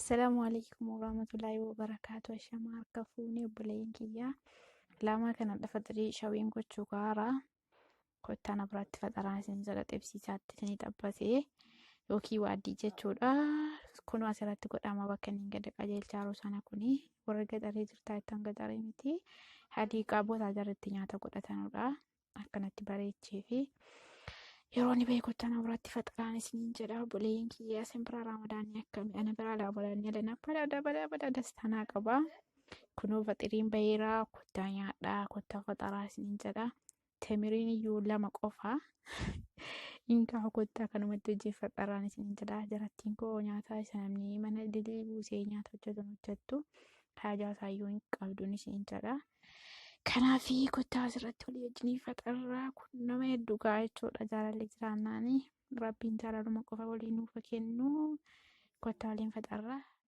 Assalaamu alaikum warahmatullaahi wabarakaatu. Ashamaa harka fuunee obboleeyyan kiyyaa. Lama kana faxirii shawiin gochuu gaara. Kottaa na biratti faxaraan isin jala xibsiisaatti isinii xabbatee yookiin waaddii jechuudha. Kunoo asirratti godhama bakka inni gadi qajeelchaaru sana kuni warra gaxaree jirtaa jettan gaxaree miti. Hadiiqaa bootaa jarritti nyaata godhatanudha. Akkanatti bareechee fi yeroo inni bahe kottaa na biratti faxaraan isiniin jedha obboleeyyan kiyyaa isin biraa raamadaanni akkami ana biraa raamadaanni alana bada bada bada dastanaa qaba. Kunoo faxiriin baheera kottaa nyaadhaa kottaa faxaraa isiniin jedha. Temiriin iyyuu lama qofa. Inkaa kottaa kanumatti hojii faxaraan isiniin jedha. Jarattiin koo nyaata isa namni mana dilii buusee nyaata hojjetu hojjettu. Haajaa isaayyuu hin qabduun isiniin jedha. Kanaaf kottaa asirratti walii wajjin faxarraa kun nama hedduu ga'a jechuudha. Jaalalli jiraannaani rabbiin jaalaluma qofa walii nuuf kennu kottaa waliin faxarraa.